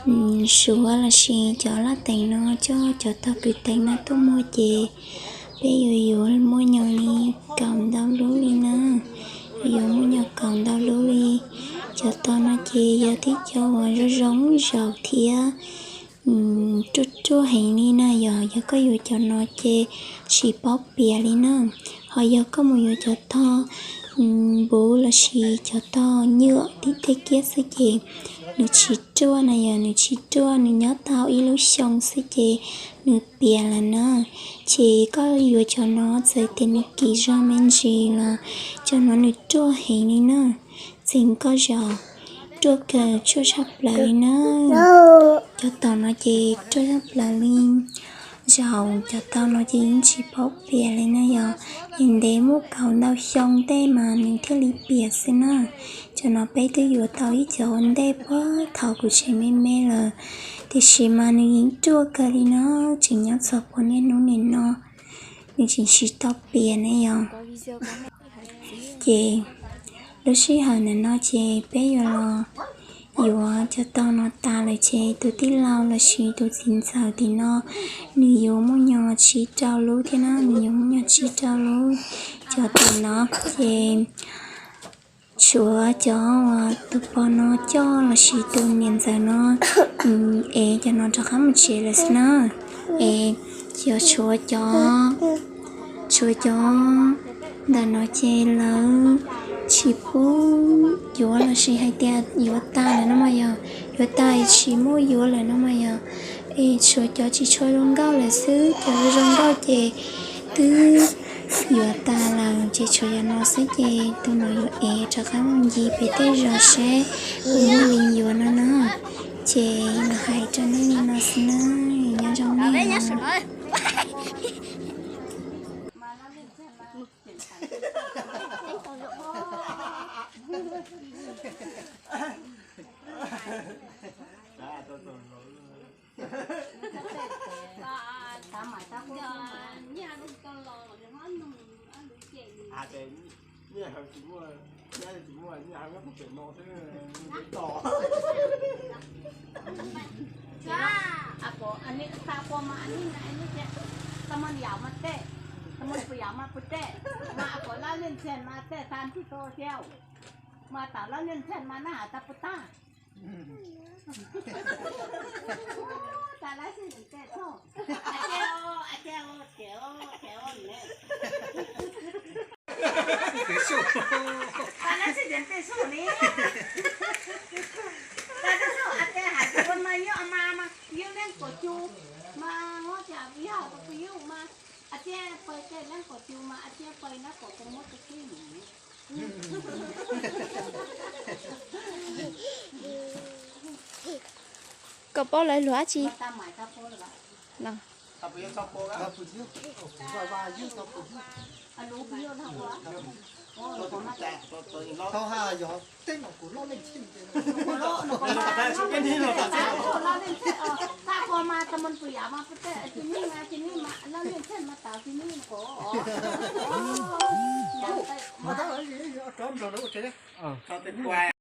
Suav lossis cov laj teem no coj cov tog kwv teev no tuaj muag ces peb yuav yuav muaj nyo li kaum ntau lub li na. Yuav muaj nyo kaum ntau lub li. Cov tog no ces yog tib cov uas zoo zoo zaum thiab ruaj ruaj heev li na yom. Yog koj yuav cov no ces tsis paub pias li na. Ho yog koj mus yuav cov tog npuv lossis cov tog nyuam tib teg kiab xwb ces nws tsis ruaj na yom, nws tsis ruaj, nws nyob tau ib lub xyoo xwb ces nws pias lawm na. Ces koj yuav cov no txawm tias nws kim zog me ntsis los cov no nws ruaj heev li na. Txeev koj zaum ruaj kawg, ruaj tshaj plaws li na. Cov tog no ces ruaj tshaj plaws li. Zaum cov tog no ces yeej tsis paub pias li na yom. Ntev muaj kaum ntau xyoo tej mas nws thiaj li pias xwb na. Cov no peb twb yuav tau ib cov ua ntej puag thaum kuv tseem me me lawm, tiam sis mas nws yeej ruaj kawg li no, tseem nyob txog puag niaj hnub nim no nws tseem tsis tau pias ne yom. Ces lub sij hawm ntawm no ces peb yuav los yuav cov tog no tas lawm ces tus tij laug lossis tus txiv ntxawm tim no nws yuav muaj nyo tsib rau lub thiab na, nws yuav muaj nyo tsib rau lub. Cov tim no ces tshuav cov uas tus pog no coj lossis tus niam ntxawm no ev cov no rov qab mus tsev lawm xwb na. Es yog tshuav cov, tshuav cov ntawm no ces lawv tsis pub yuav lossis hais tias yuav tas lawm no mas yog, yuav tas tsis muaj yuav lawm no mas yog. Es tshuav cov tsis tshua zoo nkauj lawm xwb, cov zoo nkauj ces twb yuav tas lawm ces tshuav cov no xwb ces tus no yuav ev rov qab mus ncig pem tej zos seb puas muaj li yuav no na. Ces los hais rau nej li no xwb na, nyob zoo nej. Koj paub lawv luag dab tsi?